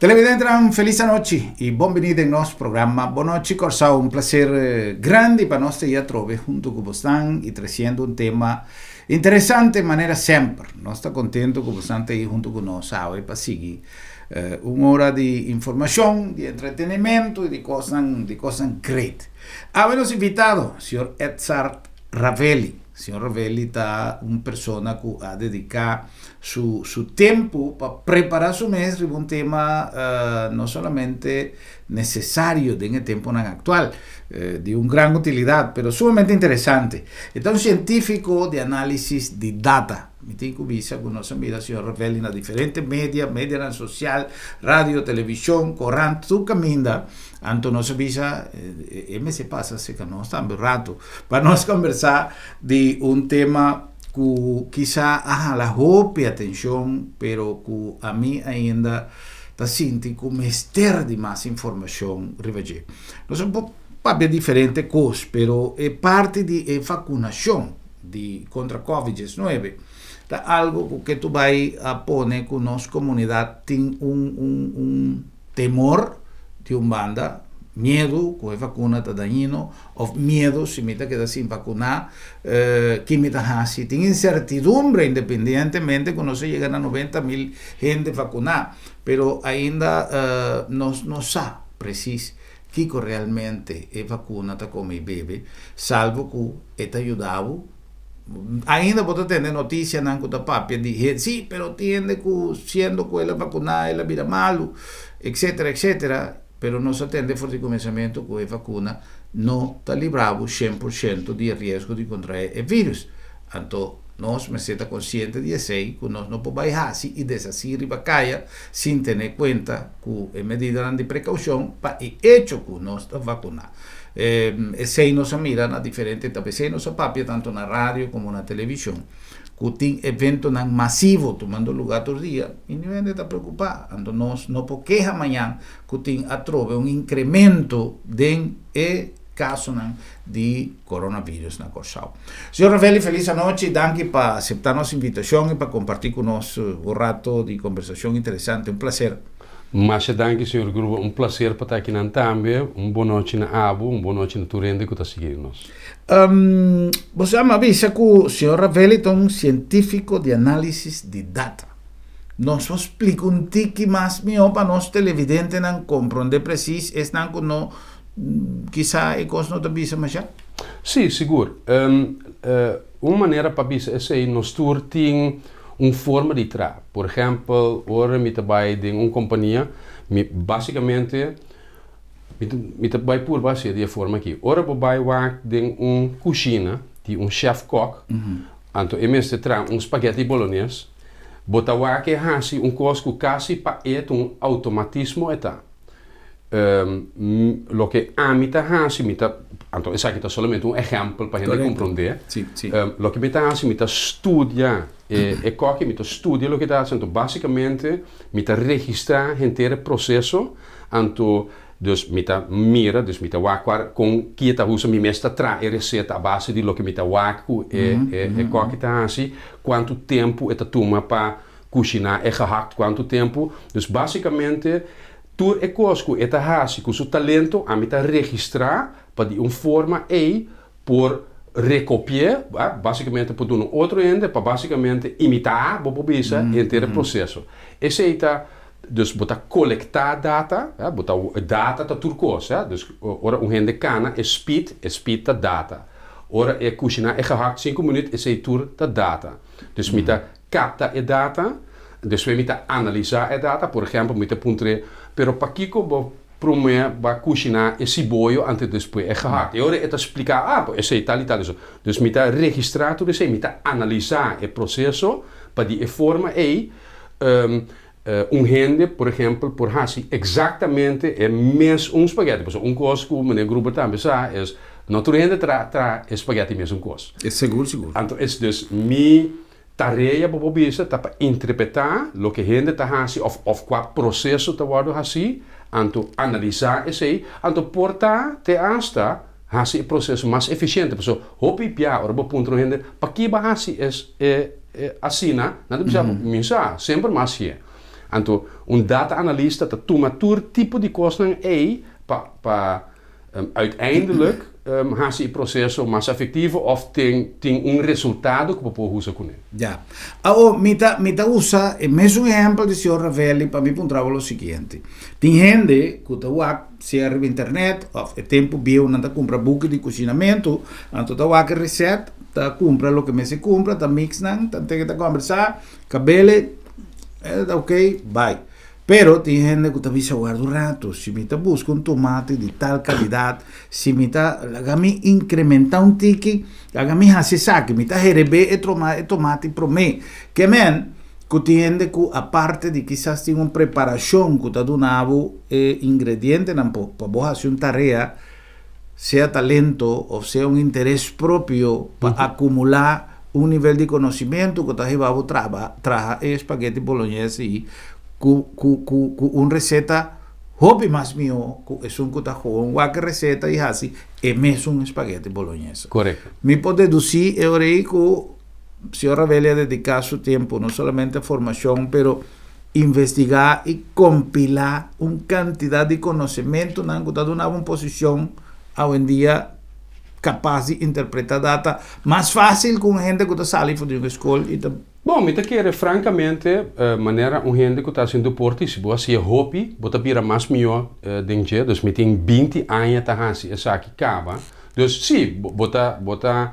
Televidentenan, felis anochi i bon bini den nos programa Bon Nochi Kòrsou. Un plaser grandi pa nos ta i atrobe huntu ku bosnan i tresiendo un tema interesante manera semper. Nos ta kontentu ku bosnan ta i huntu ku nos awe pa sigui un ora di informashon, di entretenimentu i di kosnan di kosnan great. Awe nos invitado, señor Edzard Ravelli. Señor Ravelli ta un persona ku a dediká su su tempu pa prepará su mes riba un tema no solamente nesesario den e tempunan aktual, di un gran utilidat, pero sumamente interesante. E ta un sientífiko di análisis di data. Mi tin ku bisa ku nos a mira señor Ravelli na diferente media, medianan sosial, radio, televishon, korant, tur kaminda. Anto nos a bisa e mester pasa serka nos tambe un ratu pa nos kombersá di un tema ku kisa a hala hopi atenshon, pero ku ami ainda ta sinti ku mester di mas informashon riba dje. Nos a papia diferente kos, pero e parti di e vakunashon di kontra Covid 19 ta algu ku ke tu bai a pone ku nos komunidat tin un un un temor di un banda, miedu ku e vakuna ta dañino òf miedu si mi ta keda sin vakuná ki mi ta hasi. Tin insertidumbre independientemente ku nos a yega na 90.000 hende vakuná, pero ainda nos no sa presis kiko realmente e vakuna ta kome i bebe, salvo ku e ta yuda bo. Ainda bo ta tende notisianan ku ta papia di hende, sí, pero tin hende ku siendo ku el a vakuná el a bira malu, etcetera, etcetera, pero nos a tende for di kuminsamentu ku e vakuna no ta libra bo 100% di e riesgo di kontraé e vírus. Anto nos mester ta konsiente di esei ku nos no por bai hasi i deshasí riba kaya sin tene kuenta ku e medidanan di prekoushon pa e echo ku nos ta vakuná. Esei nos a mira na diferente etapa. Esei nos a papia tantu na radio komo na televishon ku tin eventonan masivo tumando lugá tur dia i niun hende ta preokupá. Anto nos no por keha mañan ku tin atrobe un inkremento den e kasonan di coronavirus na Kòrsou. Señor Ravelli, felis anochi. Danki pa aseptá nos invitashon i pa kompartí ku nos un rato di kombersashon interesante. Un plaser. Masha danki señor Gruber, un placer pa ta akinan tambe, un bon nochi na abo, un bon nochi na tur hende ku ta sigui nos. Bo sa mi a bisa ku señor Ravelli ta un sientífiko di análisis di data. Nos por splika un tiki mas mihó pa nos televidentenan komprondé presis esnan ku no kisa e kos no ta bisa masha? Sí, sigur. Un manera pa bisa esei, nos tur tin un forma di traha. Por ehèmpel, ora mi ta bai den un kompania, mi básikamente mi ta mi ta bai purba hasié di e forma akí. Ora bo bai wak den un kushina di un shèf kòk, anto e mester traha un spaghetti bolones, bo ta wak e hasi un kos ku kasi pa e ta un outomatismo e ta. Loke ami ta hasi, mi ta, anto esaki ta solamente un ehèmpel pa hende komprondé. Loke mi ta hasi, mi ta studia e kòki, mi ta studia loke e ta hasi, anto básikamente mi ta registrá henter e proseso, anto dus mi ta mira, dus mi ta wak kua kon ki e ta usa, mi mes ta traha e reseta a base di loke mi ta wak ku e kòki ta hasi, kuantu tempu e ta tuma pa kushiná e gehakt, kuantu tempu, dus básikamente. Tur e kos ku e ta hasi ku su talento ami ta registrá pa di un forma ei por rekopi'é, básikamente por duna un otro hende pa básikamente imitá, bo por bisa, henter e proseso. Esei ta, dus bo ta kolektá data, bo ta, data ta tur kos, dus ora un hende kana e speed, e speed ta data. Ora e kushiná e gehakt sinku minüt, esei tur ta data. Dus mi ta Kapta e data, despues mi ta analisá e data. Por ehèmpel, mi ta puntr'é, Pero pakiko bo promé ba kushiná e siboyo antes despues e gehakt? E ora e ta spliká, Ah, bo esei tal i tal i so. Dus mi ta registrá tur esei, mi ta analisá e proseso pa di e forma ei un hende, por ehèmpel, por hasi eksaktamente e mes un spaghetti. Pasobra un kos ku meneer Gruber tambe sa es, no tur hende tra traha e spaghetti mesun kos. Sigur, sigur. Anto es dus mi Tarea bo por bisa ta pa interpretá loke hende ta hasi òf òf kua proseso ta wòrdu hasí, anto analisá esei, anto por ta te asta hasi e proseso mas efisiente. Pasobra hopi bia ora bo puntra un hende paki bo a hasi es e asina, nan ta bisa bo, mi sa, semper mi a hasié. Anto un data analista ta tuma tur tipo di kosnan ei pa uiteindelijk hasi e proseso mas efektivo òf tin un resultado ku bo por usa kuné. Ya. Awor, mi ta usa e mesun ehèmpel di señor Ravelli pa mi puntra bo lo siguiente. Tin hende ku ta wak sea riba internet òf e tempu bieu nan ta kumpra buki di kushinamentu, anto ta wak e resèt, ta kumpra loke mester kumpra, ta mix nan, ta ta kombersá, kabele, ta ok, bai. Pero tin hende ku ta bisa warda un ratu, si mi ta buska un tomate di tal kalidat, si mi ta laga mi inkrementá un tiki, laga mi hasi esaki, mi ta herebé e e tomate promé. Ke men ku tin hende ku aparte di kisas tin un preparashon ku ta duna bo e ingredientenan pa bo hasi un tarea, sea talento òf sea un interes propio pa akumulá un nivel di konosementu ku ta hiba bo traha e spaghetti bolognese i ku un reseta hopi mas mihó ku esun ku ta gewoon wak e reseta i hasi e mesun spaghetti bolognese. Korekto. Mi por dedusí e ora ei ku señor Ravelli a dediká su tempu no solamente a formashon pero investigá i kompilá un kantidat di konosementunan ku ta duna bo un posishon awendia kapas di interpretá data mas fásil ku un hende ku ta sali for di un skol i ta. Bon, mi ta kere frankamente, manera un hende ku ta hasi un deporte, si bo hasié hopi, bo ta bira mas mihó den dje. Dus mi tin 20 aña ta hasi esaki kaba. Dus sí, bo ta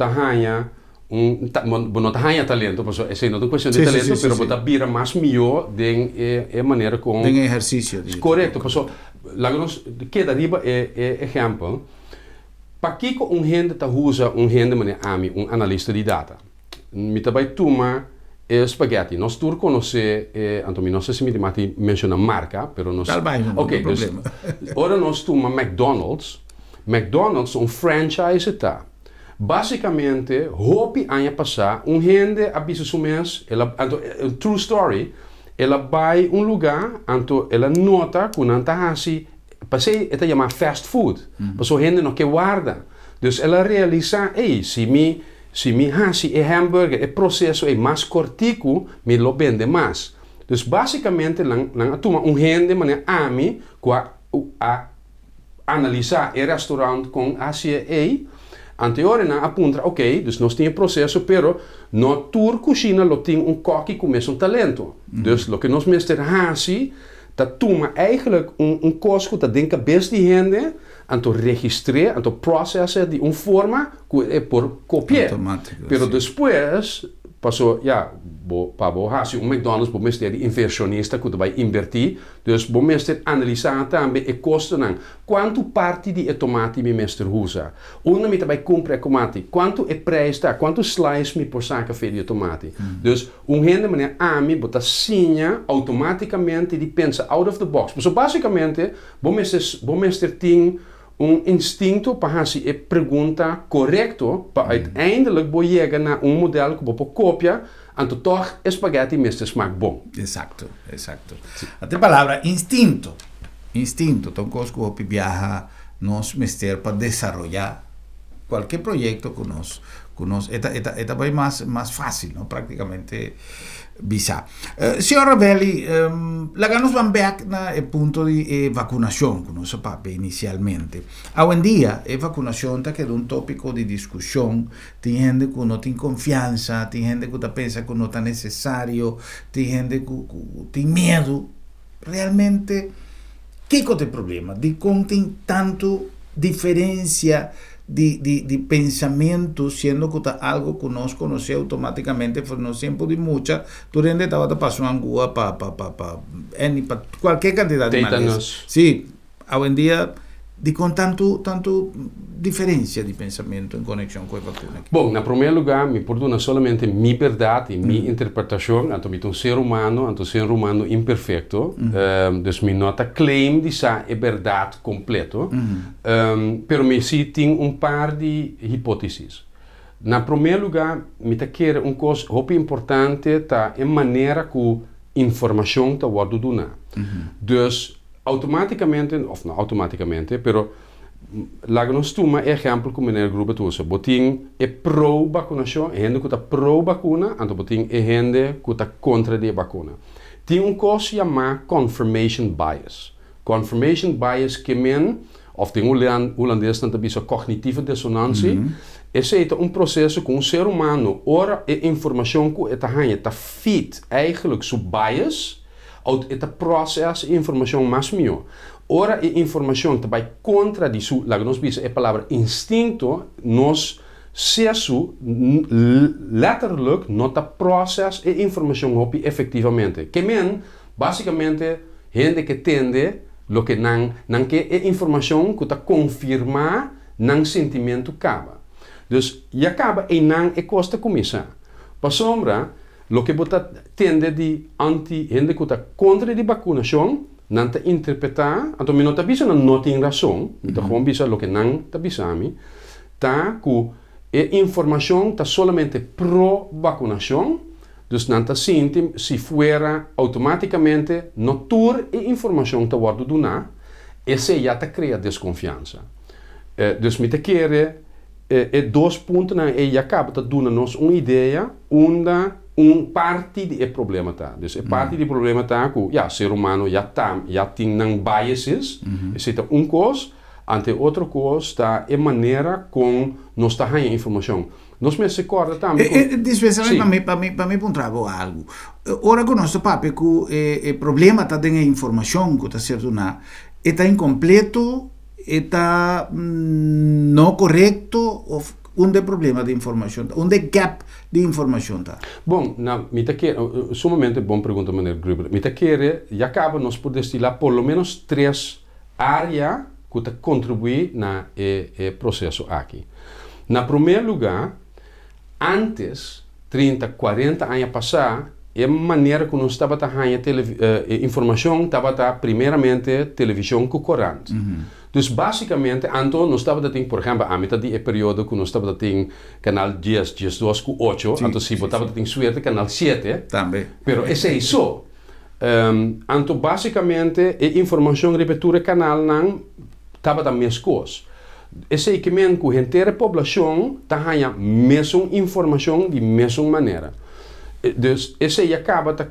haña un, bo no ta haña talento, pasobra esei no ta un kuestion di talento, pero bo ta bira mas mihó den e manera kon. Den ehersisio. Korekto, pasobra laga nos keda riba e ehèmpel. Pakiko un hende ta usa un hende manera ami, un analista di data? Mi ta bai tuma e spaghetti. Nos tur konosé e, anto mi no sa si mi tin di menshoná marka, pero nos. Tal bai, no Ok, tin dus, problema. Ora nos tuma McDonald's, McDonald's un franchise ta. Básikamente, hopi aña pasá, un hende a bisa su mes, el a, anto, true story, el a bai un lugá, anto el a nota ku nan ta hasi, pasei e ta yama fast food, pasobra hende no ke warda. Dus el a realisá, ei, si mi hasi e hamburger, e proseso ei mas kortiku, mi lo bende mas. Dus básikamente nan a tuma un hende manera ami ku a analisá e restaurant kon hasi ei. Anto nan a puntra, ok, dus nos tin e proseso, pero no tur kushina lo tin un kòki ku mesun talento. Dus loke nos mester hasi, ta tuma eigenlijk un kos ku ta den kabes di hende, anto registr'é, anto process di un forma ku e por kopia. Outomátiko. Pero despues, pasó, ja, bo, pa bo hasi un McDonald's, bo mester di invershonista ku ta bai invertí, dus bo mester analisá tambe e kostonan. Kuantu parti di e tomati mi mester usa? Unda mi ta bai kumpra e tomati? Kuantu e preis ta? Kuantu slice mi por saka for di e tomati? Dus un hende manera ami, bo ta siña outomátikamente di pensa out of the box. So básikamente, bo mester tin un instinto pa hasi e pregunta korekto pa uiteindelijk bo yega na un modelo ku bo por kopia, anto toch e spaghetti mester smaak bon. Eksakto. E palabra instinto. Instinto, ta un kos ku hopi biaha nos mester pa desaroyá kualke proyekto ku nos e ta bai mas fásil, no? Práktikamente bisa. Señor Ravelli, laga nos ban back na e punto di vakunashon ku nos a papia inisialmente. Awendia, e vakunashon ta keda un tópiko di diskushon. Tin hende ku no tin konfiansa, tin hende ku ta pensa ku no ta nesesario, tin hende ku tin miedu. Realmente, kiko ta e problema? Di kon tin tantu diferensia di pensamentu, siendo ku ta algu ku nos konosé outomátikamente for nos tempu di mucha, tur hende tabata pasa un angua pa kualke kantidat di malesa. Tetanus. Sí, awendia, di kon tantu diferensia di pensamentu en konekshon ku e vakuna aki? Bon, na promé lugá, mi por duna solamente mi berdat i mi interpretashon, anto mi ta un ser humano, anto ser humano imperfekto, dus mi no ta claim di sa e berdat kompleto, pero mi sí tin un par di hipótesis. Na promé lugá, mi ta kere un kos hopi importante ta e manera ku informashon ta wòrdu duná. Dus, outomátikamente, òf no outomátikamente, pero Laga nos tuma e ehèmpel ku meneer Gruber ta usa. Bo tin e pro bakunashon, e hende ku ta pro bakuna, anto bo tin e hende ku ta kontra di e bakuna. Tin un kos yamá confirmation bias. Confirmation bias ke men, òf den hulandes nan ta bisa cognitieve dissonantie, esei ta un proseso ku un ser humano ora e informashon ku e ta haña ta fit eigenlijk su bias, òf e ta proses e informashon mas mihó. Ora e informashon ta bai kontra di su, laga nos bisa e palabra instinto, nos sesu letterlijk no ta proses e informashon hopi efektivamente. Ke men, basikamente hende ke tende loke nan, nan ke e informashon ku ta konfirmá nan sentimentu kaba. Dus ya kaba einan e kos ta kuminsá. Pasobra loke bo ta tende di anti, hende ku ta kontra di bakunashon, Nan ta interpretá, anto mi no ta bisa nan no tin rason, mi ta gewoon bisa loke nan ta bisa mi, ta ku e informashon ta solamente pro bakunashon, dus nan ta sinti si fuera outomátikamente no tur e informashon ta wòrdu duná, esei ya ta krea deskonfiansa. Dus mi ta kere e dos puntonan ei ya kaba ta duna nos un idea unda un parti di e problema ta. Dus e parti di e problema ta ku ya, ser humano ya ta, ya tin nan biases, esei ta un kos, ante otro kos ta e manera kon nos ta haña informashon. Nos mester kòrda tambe ku. Dispensame pa mi, pa mi, pa mi puntra bo algu. Ora ku nos ta papia ku e e problema ta den e informashon ku ta ser duná, e ta inkompleto, e ta no korekto òf unda e problema di informashon ta? Unda e gap di informashon ta? Bon, na, mi ta kere, sumamente bon pregunta meneer Gruber. Mi ta kere ya kaba nos por destilá por lo menos tres área ku ta kontribuí na e e proseso aki. Na promé lugá, ántes, 30, 40 aña pasá, e manera ku nos tabata haña e informashon tabata primeramente televishon ku korant. Dus básikamente anto nos tabata tin, por ehèmpel, ami ta di e periodo ku nos tabata tin kanal dies, diesdos ku ocho, anto si bo tabata tin suerte kanal siete, pero esei so. Anto básikamente e informashon riba e tur e kanalnan tabata meskos. Esei ke men ku henter e poblashon ta haña mesun informashon di mesun manera. Dus esei a kaba ta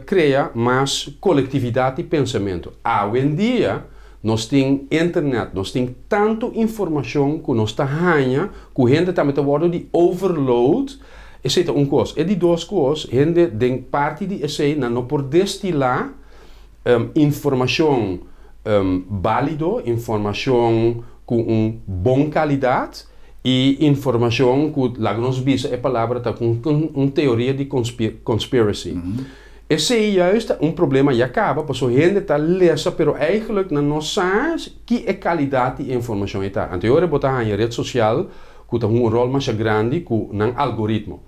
krea mas kolektividat di pensamentu. Awendia nos tin internet, nos tin tantu informashon ku nos ta haña ku hende tambe ta wòrdu di overload. Esei ta un kos. E di dos kos, hende den parti di esei nan no por destilá informashon bálido, informashon ku un bon kalidat i informashon ku, laga nos bisa e palabra ta ku un teoria di conspiracy. Esei juist ta un problema ya kaba pasobra hende ta lesa pero eigenlijk nan no sa ki e kalidat di e informashon ei ta. Anto e ora bo ta haña ret sosial ku ta hunga un ròl masha grandi ku nan algoritmo.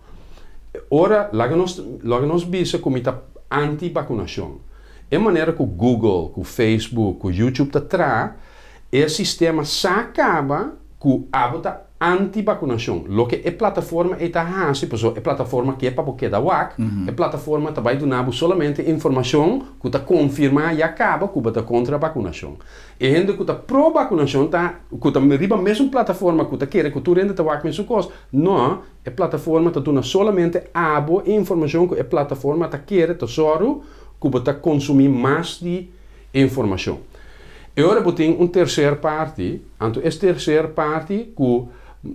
Ora, laga nos laga nos bisa ku mi ta anti bakunashon. E manera ku Google, ku Facebook, ku YouTube ta traha, e sistema sa kaba ku abo ta anti bakunashon. Loke e plataforma ei ta hasi, pasobra e plataforma ke pa bo keda wak, e plataforma ta bai duna bo solamente informashon ku ta konfirmá ya kaba ku bo ta kontra bakunashon. E hende ku ta pro bakunashon ta ku ta riba mesun plataforma ku ta kere ku tur hende ta wak mesun kos. No, e plataforma ta duna solamente abo e informashon ku e plataforma ta kere ta sòru ku bo ta konsumí mas di e informashon. E ora bo tin un terser parti, anto es terser parti ku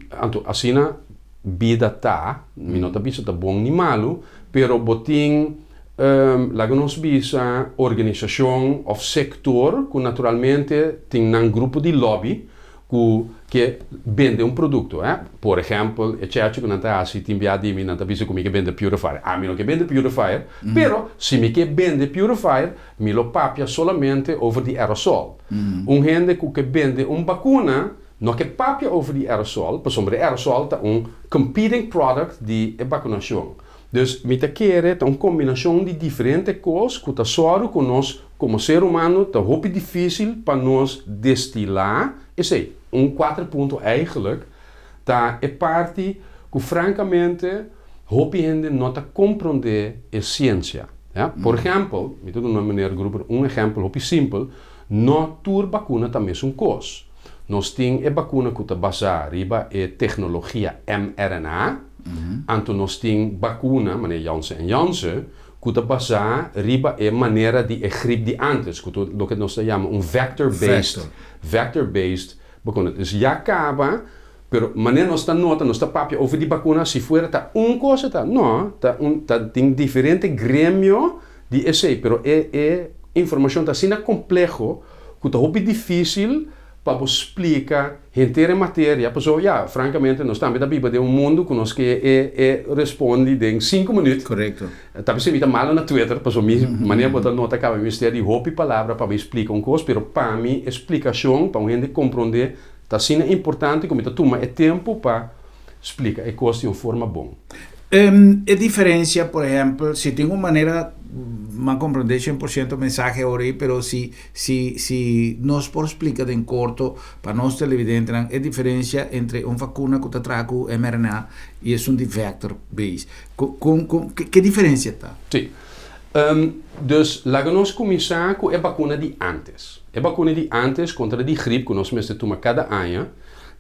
anto asina bida ta, mi no ta bisa ta bon ni malu, pero bo tin laga nos bisa organisashon òf sektor ku naturalmente tin nan grupo di lobby ku ke bende un produkto. Por ehèmpel, e chèchi ku nan ta hasi tin bia di mi, nan ta bisa ku mi ke bende purifier. Ami no ke bende purifier, pero si mi ke bende purifier, mi lo papia solamente over di aerosol. Un hende ku ke bende un bakuna no ke papia over di aerosol, pasobra e aerosol ta un competing product di e bakunashon. Dus mi ta kere ta un kombinashon di diferente kos ku ta sòru ku nos komo ser humano ta hopi difísil pa nos destilá esei. Un kuater punto eigenlijk ta e parti ku frankamente hopi hende no ta komprondé e siensia. Ya. Por ehèmpel, mi ta duna meneer Gruber un ehèmpel hopi simpel, no tur bakuna ta mesun kos. Nos tin e bakuna ku ta basá riba e teknologia mRNA, anto nos tin bakuna, manera Janssen en Janssen, ku ta basá riba e manera di e grip di ántes, ku ta loke nos ta yama un vector-based, vector-based bakuna. Dus ya kaba, pero manera nos ta nota, nos ta papia over di bakuna si fuera ta un kos e ta. No, ta un, ta tin diferente gremio di esei, pero e e informashon ta asina kompleho ku ta hopi difísil pa bo splika henter e materia, pasobra ya, frankamente nos tambe ta biba den un mundu ku nos ke e e respondi den sinku minüt. Korekto. Ta p'esei mi ta malo na Twitter, pasobra mi manera bo ta nota kaba mi mester di hopi palabra pa mi splika un kos, pero pa mi e splikashon pa un hende komprondé ta asina importante ku mi ta tuma e tempu pa splika e kos di un forma bon. E diferencia, por ehempel, si tin un manera, m'a comprende 100% mensahe awor ei, pero si, si, si nos por splica den corto pa nos televidentenan e diferencia entre un vacuna cu ta traha cu mRNA y esun di vector base. Con, con, con, ke diferencia ta? Sí. Dus laga nos cuminsa cu e vacuna di antes. E vacuna di antes contra di griep cu nos mester tuma cada aña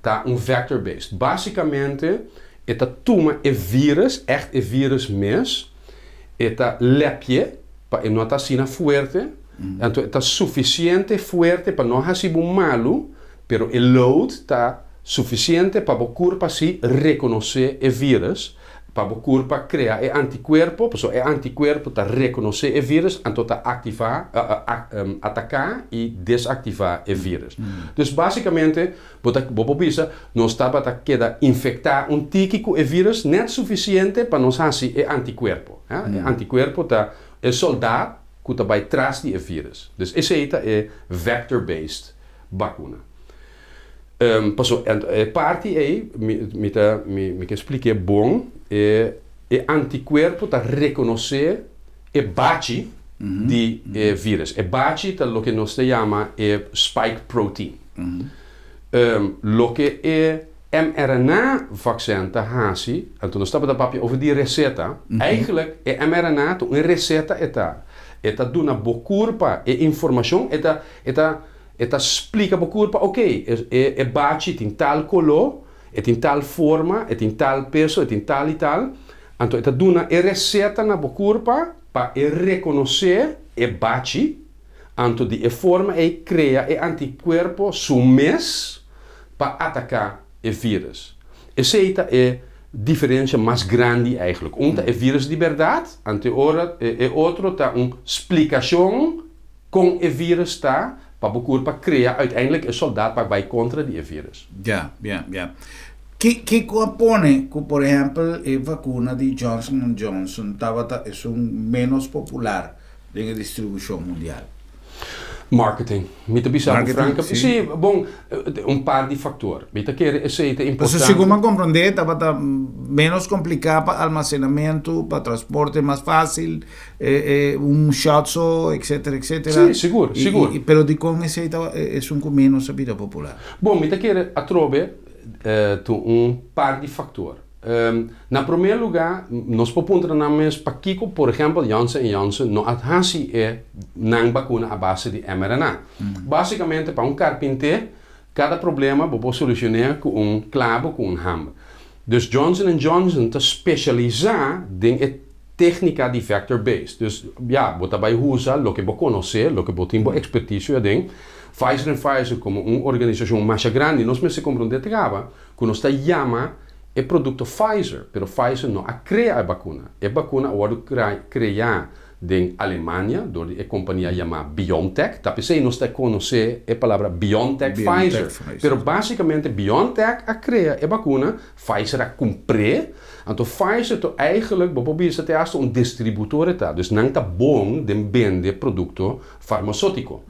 ta un vector based. Basicamente E ta tuma e virus, ègt e virus mes, e ta lèpie pa e no ta asina fuerte, anto e ta sufisiente fuerte pa no hasi bo malu, pero e load ta sufisiente pa bo kurpa si rekonosé e virus, pa bo kurpa krea e antikuerpo, pasobra e antikuerpo ta rekonosé e virus, anto ta aktivá, ataká i desaktivá e virus. Dus básikamente Bo ta, bo por bisa, nos tabata keda infektá un tiki ku e vírus nèt sufisiente pa nos hasi e antikuerpo. Ja, e antikuerpo ta e soldá ku ta bai tras di e vírus. Dus esei ta e vector-based bakuna. Paso e parti ei mi mi ta mi mi ke splik'é bon, e e antikuerpo ta rekonosé e bachi di e vírus. E bachi ta loke nos ta yama e spike protein. Loke e mRNA vaccin ta hasi, anto nos tabata papia over di receta, eigenlijk e mRNA ta un receta e ta. E ta duna bo curpa e informacion, e ta e ta e ta splica bo curpa, ok, e e bachi tin tal colo, e tin tal forma, e tin tal peso, e tin tal y tal, anto e ta duna e receta na bo curpa pa e reconoce e bachi, Anto di e forma ei krea e antikuerpo su mes pa ataká e vírus. Esei ta e diferensia mas grandi eigentlik. Un ta e vírus di bèrdat, anto e ora e otro ta un splikashon kon e vírus ta pa bo kurpa krea uiteindelijk e soldat pa bai kontra di e vírus. Ja, ja, ja. Ki kiko a pone ku por ehèmpel e vakuna di Johnson and Johnson tabata esun ménos popular den e distribushon mundial. Marketing. Mi ta bisa bo franka, si, bon, un par di faktor. Mi ta kere esei ta importante. Pasobra segun mi a komprondé tabata ménos kompliká pa almasenamentu, pa transporte mas fásil, un shot so, etcétera, etcétera. Si, sigur, sigur. Pero dikon esei ta esun ku ménos a bira popular? Bon, mi ta kere atrobe ta un par di faktor. Na promé lugá, nos por puntra nan mes pakiko, por ehèmpel, Janssen en Janssen no a hasi e nan bakuna a base di mRNA. Básikamente, pa un karpinté, kada problema bo por solushoné ku un klabo ku un hamber. Dus Johnson en Johnson ta spesialisá den e téknika di vector-based. Dus, ya, bo ta bai usa loke bo konosé, loke bo tin bo ekspertisio aden. Pfizer en Pfizer komo un organisashon masha grandi, nos mester komprondé traba ku nos ta yama e produkto Pfizer, pero Pfizer no a krea e bakuna. E bakuna a wòrdu kreá den Alemania dor di e kompania yamá BioNTech. Ta p'esei nos ta konosé e palabra BioNTech Pfizer. Pero básikamente BioNTech a krea e bakuna, Pfizer a kumpr'é. Anto Pfizer to eigentlik bo por bisa te asta un distributor e ta. Dus nan ta bon den bende produkto farmasótiko.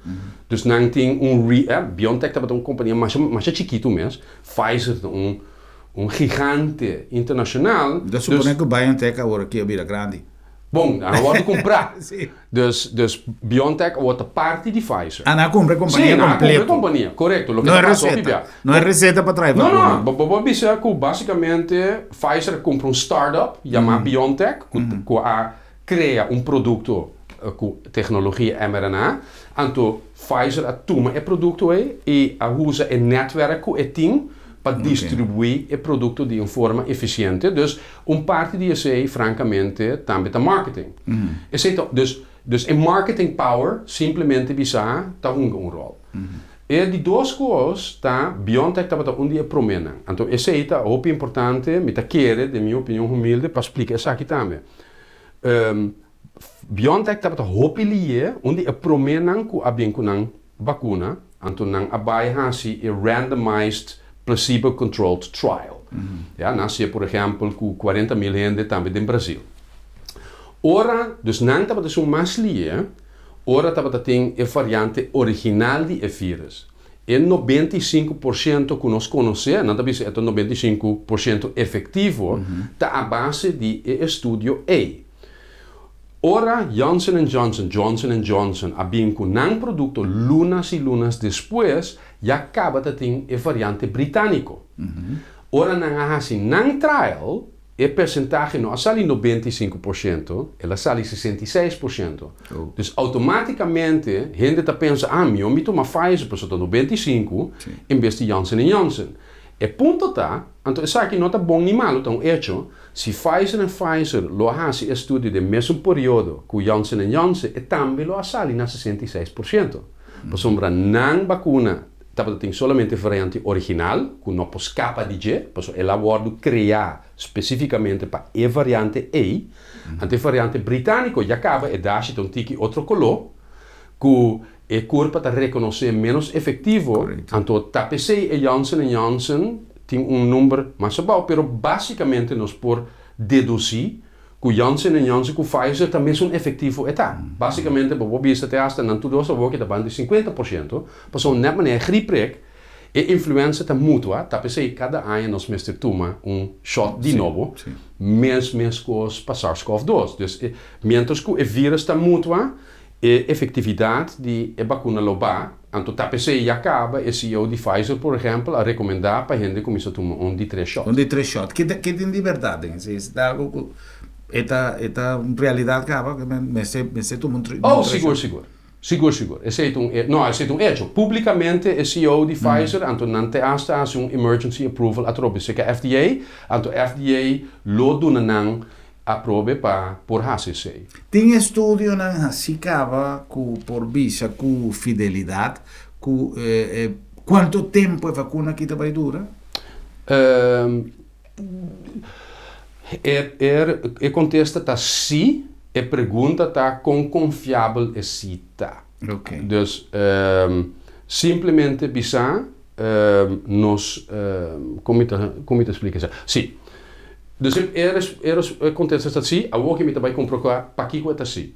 Dus nan tin un re, BioNTech tabata un kompania masha masha chikitu mes. Pfizer ta un un gigante internashonal. Ta supone ku BioNTech awor aki a bira grandi. Bon, nan a wòrdu kumprá. Si. Dus, dus BioNTech awor ta parti di Pfizer. Ah, nan a kumpra e kompania Si, nan a kumpra e kompleto. kompania, korekto. Loke No ta e pasa hopi reseta. bia. No e reseta pa trae No, vakuna. no, bo bo por bisa ku basikamente Pfizer a kumpra un startup yamá BioNTech ku ku a krea un produkto. Ku teknologia mRNA. Anto Pfizer a tuma e produkto ei i a usa e nètwèrk ku e tin pa distribuí e produkto di un forma efisiente. Dus un parti di esei frankamente tambe ta marketing. Esei ta, dus, dus e marketing power simplemente bisá ta hunga un ròl. E di dos kos ta BioNTech tabata un di e proménan. Anto esei ta hopi importante, mi ta kere, den mi opinion humilde, pa splika esaki tambe. BioNTech tabata hopi lié, un di e proménan ku a bin ku nan bakuna, anto nan a bai hasi e randomized placebo controlled trial. Ya, nan hasié por ehèmpel ku 40.000 hende tambe den Brazil. Ora, dus nan tabata esun mas lié, ora tabata tin e variante original di e vírus. E 95% ku nos konosé, nan ta bisa e ta 95% efektivo, ta a base di e estudio ei. Ora Johnson and Johnson, Johnson and Johnson, a bin ku nan produkto lunas i lunas despues, ya kaba ta tin e variante britániko. Ora nan a hasi nan trial, e persentahe no a sali 95%, el a sali 66%. Dus outomátikamente hende ta pensa, ah, mihó mi tuma Pfizer pasobra ta 95 en bes di Johnson and Johnson. E punto ta, anto esaki no ta bon ni malu, ta un echo, si Pfizer and Pfizer lo a hasi e estudio den mesun periodo ku Johnson and Johnson, e tambe lo a sali na 66%. Pasobra nan bakuna tabata tin solamente variante original, ku no por skapa di dje, pasobra el a wòrdu kreá spesífikamente pa e variante ei. Anto e variante britániko ya kaba e dashi ta un tiki otro koló, ku e kurpa ta rekonosé ménos efektivo, anto ta p'esei e Johnson and Johnson tin un number mas abou, pero básikamente nos por dedusí ku Johnson and Johnson ku Pfizer ta mesun efektivo e ta. Básikamente bo por bisa te asta nan tur dos awor ke ta banda di 50%, pasobra nèt manera e griepprik, e influenza ta mutua, ta p'esei kada aña nos mester tuma un shot di nobo, mes meskos pa SARS-CoV-2. Dus miéntras ku e vírus ta mutua, E efektividat di e bakuna lo ba, anto ta p'esei ya kaba e CEO di Pfizer por ehèmpel a rekomendá pa hende kuminsá tuma un di tres shòt. Un di tres shòt. Ke ke tin di bèrdat den esei? Esei ta algu ku e ta e ta un realidat kaba ku mester mester tuma un tres Oh, sigur sigur. Sigur sigur. Esei ta un no, esei ta un echo. Públikamente e CEO di Pfizer anto nan te asta hasi un emergency approval atrobe serka FDA, anto FDA lo duna nan Aprobe pa por hasi esei. Tin estudionan hasi kaba ku por bisa ku fidelidat ku kuantu tempu e vakuna aki ta bai dura? E kontesta ta si, e pregunta ta kon konfiabel e si ta. Dus simplemente bisa nos, kon mi ta kon mi ta splika esei? Si. Dus e e kontesta ta si, awor ke mi ta bai komproba pakiko e ta si.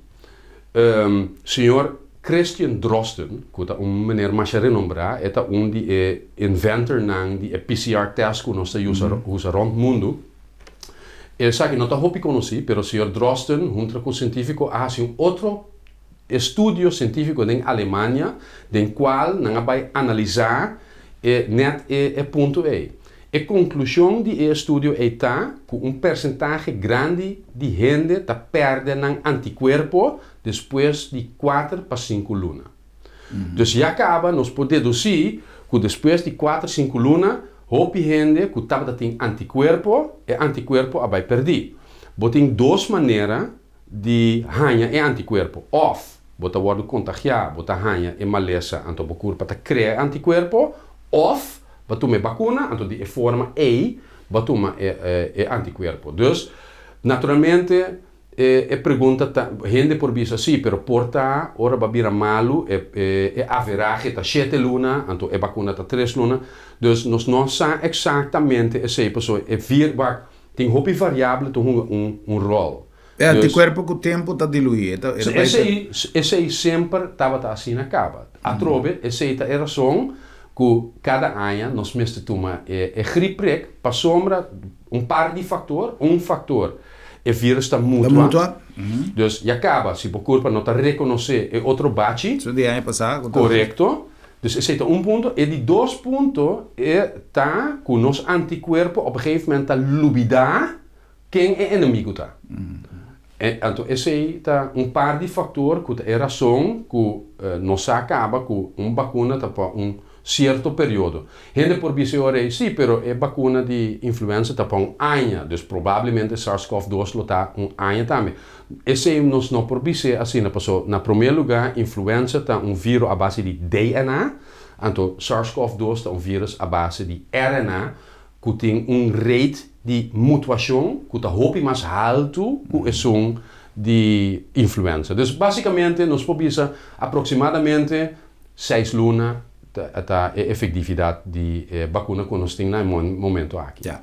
Señor Christian Drosten, ku ta un meneer masha renombrá, e ta un di e inventornan di e PCR test ku nos ta usa usa rònt mundu. Esaki no ta hopi konosí, pero señor Drosten huntra ku sientífiko a hasi un otro estudio sientífiko den Alemania den kual nan a bai analisá e nèt e e punto ei. E konklushon di e estudio ei ta ku un persentahe grandi di hende ta pèrdè nan antikuerpo despues di kuater pa sinku luna. Dus ya kaba nos por dedusí ku despues di kuater sinku luna hopi hende ku tabata tin antikuerpo, e antikuerpo a bai pèrdí. Bo tin dos manera di haña e antikuerpo, òf bo ta wòrdu kontagiá, bo ta haña e malesa anto bo kurpa ta krea e antikuerpo, òf bo tuma e bakuna anto di e forma ei bo tuma e antikuerpo. Dus, naturalmente e pregunta ta, hende por bisa sí, pero por ta ora bo a bira malu e averahe ta shete luna anto e bakuna ta tres luna. Dus nos no sa eksaktamente esei pasobra e vir, wak, Tin hopi variabel ta hunga un un rol. E antikuerpo ku tempu ta diluí. E ta e ta bai Esei esei semper tabata asina kaba. Atrobe esei ta e rason ku kada aña nos mester tuma e e griepprik pasobra un par di faktor, un faktor e virus ta Ta mutua. mutua. Dus ya kaba si bo kurpa no ta rekonosé e otro bachi. Su di aña pasá ku ta. Korekto. Dus esei ta un punto. E di dos punto e ta ku nos antikuerpo op een gegeven moment ta lubidá ken e enemigu ta. Anto esei ta un par di faktor ku ta e rason ku nos sa kaba ku un bakuna ta pa un sierto periodo. Hende por bisa e ora ei, sí, pero e bakuna di influenza ta pa un aña, dus probablemente SARS-CoV dos lo ta un aña tambe. Esei nos no por bis'é asina, paso na promé lugá influenza ta un viro a base di DNA, anto SARS-CoV dos ta un vírus a base di RNA ku tin un rate di mutuashon ku ta hopi mas haltu ku esun di influenza. Dus básikamente nos por bisa aproksimadamente seis luna ta e efektividat di e bakuna ku nos tin na e momento aki. Ya.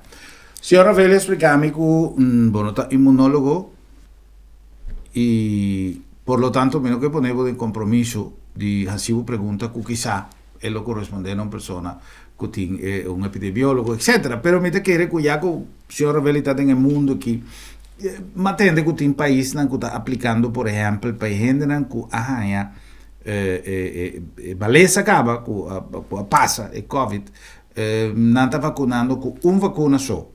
Señor Rafael a splika mi ku bo no ta inmunólogo i por lo tanto mi no ke pone bo den kompromiso di hasi bo pregunta ku kisá e lo korespondé na un persona ku tin un epidemiólogo etcétera. Pero mi ta kere ku ya ku señor Rafael ta den e mundu aki mi a tende ku tin paisnan ku ta aplikando por ehèmpel pa e hendenan ku a haña e malesa kaba ku a pasa e covid nan ta vakunando ku un vakuna so.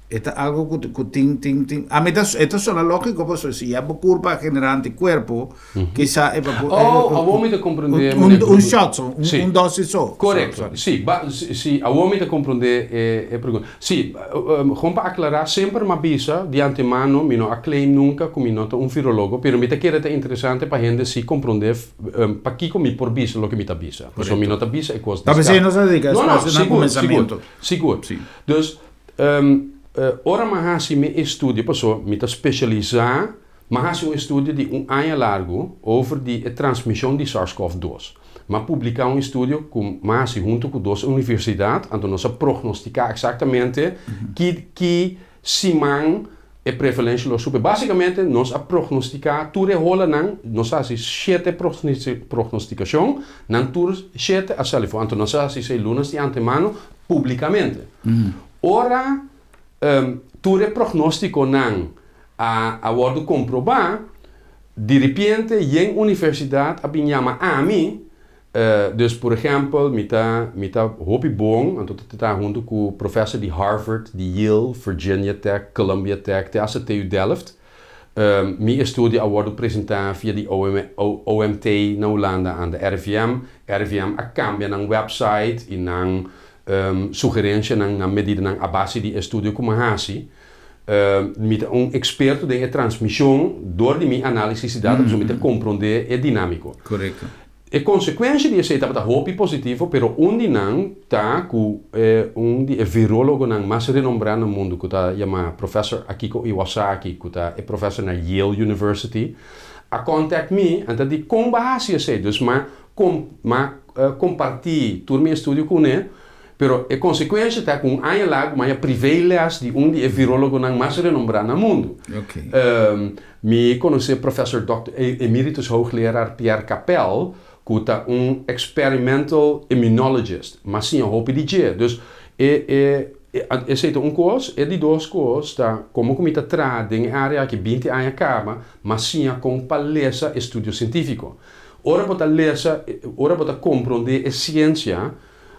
E ta algo ku ku tin tin tin a mi ta e ta sona lógiko pasobra si ya bo kurpa a generá antikuerpo kisa e vaku Oh, awor mi ta komprendé un meneer un shot so un Sí. un dosis so. Korekto, Sorry. sí, ba sí, awor mi ta komprendé e e pregunta. Sí, gewoon pa aklará, semper mi a bisa di antemano, mi no a claim nunka ku mi no ta un virologo, pero mi ta kere ta interesante pa hende sí komprendé pakiko mi por bisa loke mi ta bisa. Pasobra mi no ta bisa e kos Ta p'esei nos a dediká No, no, espacio na sigur, kumensamentu. sigur, sigur. Sí. Dus, ora mi a hasi mi estudio, pasobra mi ta spesialisá, mi a hasi un estudio di un aña largu over di e transmishon di SARS-CoV dos. Mi a publiká un estudio ku mi a hasi huntu ku dos universidat, anto nos a prognostiká eksaktamente ki ki siman e prevalensia lo subi. Básikamente nos a prognostiká tur e holanan, nos a hasi shete prognostikashon, nan tur shete a sali for. Anto nos a hasi esei lunes di antemano públikamente. Ora tur e prognóstikonan a wòrdu komprobá, diripiente yen universidat a bin yama ami. Dus por ehèmpel mi ta mi ta hopi bon, anto ta traha huntu ku profèser di Harvard, di Yale, Virginia Tech, Columbia Tech, te hasta TU Delft. Mi estudio a wòrdu presentá via di OMT na Hulanda aan de RIVM. RIVM a kambia nan wèpsait i nan sugerensianan, nan medidanan a base di e estudio ku mi a hasi. Mi ta un eksperto den e transmishon dor di mi análisis di data pasobra mi ta komprondé e dinámiko. Korekto. E konsekuensha di esei tabata hopi positivo, pero un di nan ta ku un di e virólogonan mas renombrá na mundu ku ta yamá Professor Akiko Iwasaki, ku ta e professor na Yale University, a contact mi en ta di kon bo a hasi esei. Dus m'a m'a kompartí tur mi estudio kuné. Pero e konsekuensha ta ku un aña largu mi a privé les di un di e virólogonan mas renombrá na mundu. Mi konosé Professor Dòkter Emeritus Hoogleraar Pierre Capel, ku ta un experimental immunologist. Mi a siña hopi di dje. Dus e e esei ta un kos. E di dos kos ta komo ku mi ta traha den e área aki binti aña kaba, mi a siña kon pa lesa estudio sientífiko. Ora bo ta lesa, ora bo ta komprondé e siensia,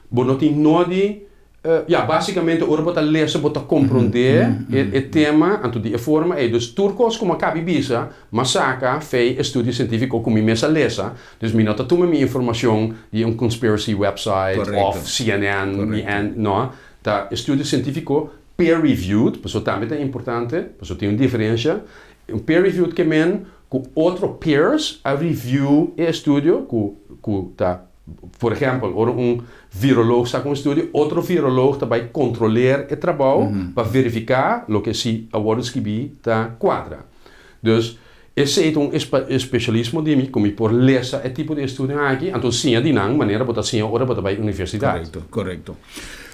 Bo no tin nodi, ya, básicamente ora bo ta lesa bo ta comprendé e tema, anto di e forma ei. Dus tur cos cu mi a cabi bisa, mi a saca fei estudio científico cu mi mes a lesa. Dus mi no ta tuma mi informacion di un conspiracy website of CNN, ni en, no. Ta estudio científico peer reviewed, pasobra tambe ta importante, pasobra tin un diferencia. Un peer reviewed ke men cu otro peers a review e estudio cu cu ta. Por ehèmpel, ora un viroloog saka un estudio, otro viroloog ta bai kontroleer e trabou pa verifiká loke si a wòrdu skibí ta kuadra. Dus, esei ta un espesialismo di mi ku mi por lesa e tipo di estudio aki, anto siña di nan manera bo ta siña ora bo ta bai universidat. Korekto, korekto.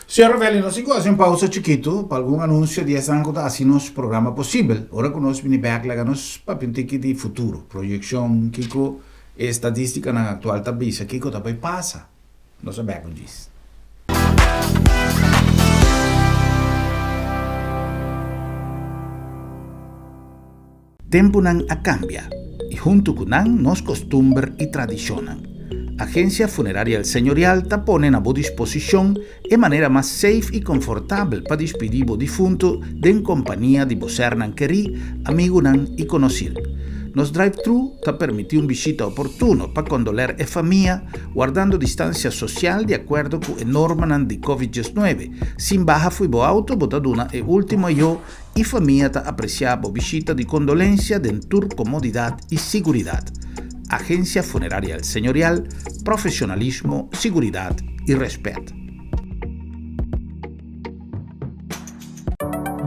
Señor Rovelli, nos tin ku hasi un pausa chikitu pa algun anunsio di esnan ku ta hasi nos programa posibel. Ora ku nos bini bèk laga nos papia un tiki di futuro, proyekshon, kiko E estadístikanan aktual ta bisa kiko ta bai pasa. Nos a bek un djis. Tempunan a kambia i huntu ku nan nos kostumber i tradishonnan. Agencia Funeraria El Señorial ta pone na bo disposicion e manera mas safe y confortabel pa dispidi bo difunto den compania di bo sernan keri, amigunan y conocir. Nos drive-thru ta permiti un bishita oportuno pa condoler e famia, wardando distancia social di acuerdo cu e normanan di Covid 19. Sin baha fo'i bo auto bo ta duna e ultimo ayo y famia ta aprecia bo bishita di condolencia den tur comodidad y siguridad. Agencia Funeraria El Señorial, profesionalismo, siguridad y respet.